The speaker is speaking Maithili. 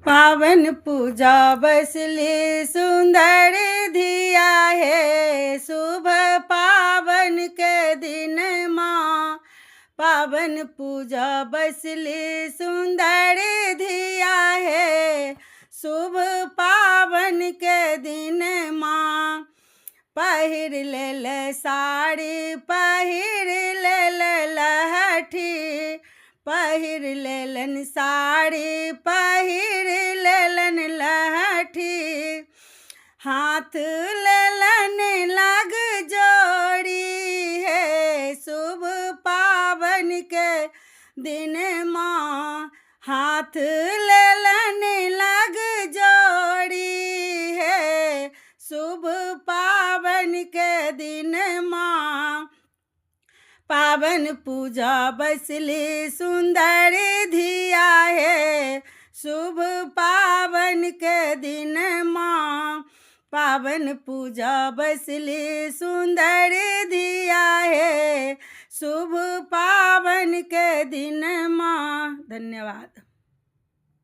पाबनि पूजा बैसली सुन्दर धिया हे, शुभ पाबनिके दिन माँ। पाबनि पूजा बैसली सुन्दर धिया हे, शुभ पाबनिके दिन माँ। पहिर लेल साड़ी, पहिर लेल लहठी, पहिर लेलनि साड़ी, पहिर लेलनि लहठी। हाथ लेलनि लग जोड़ी हे, शुभ पाबनिके दिन माँ। हाथ लेलनि लग जोड़ी हे, शुभ पाबनिके दिन माँ। पाबनि पूजा बैसली सुन्दर धिया हे, शुभ पाबनिके दिन माँ। पाबनि पूजा बैसली सुन्दर धिया हे, शुभ पाबनिके दिन माँ। धन्यवाद।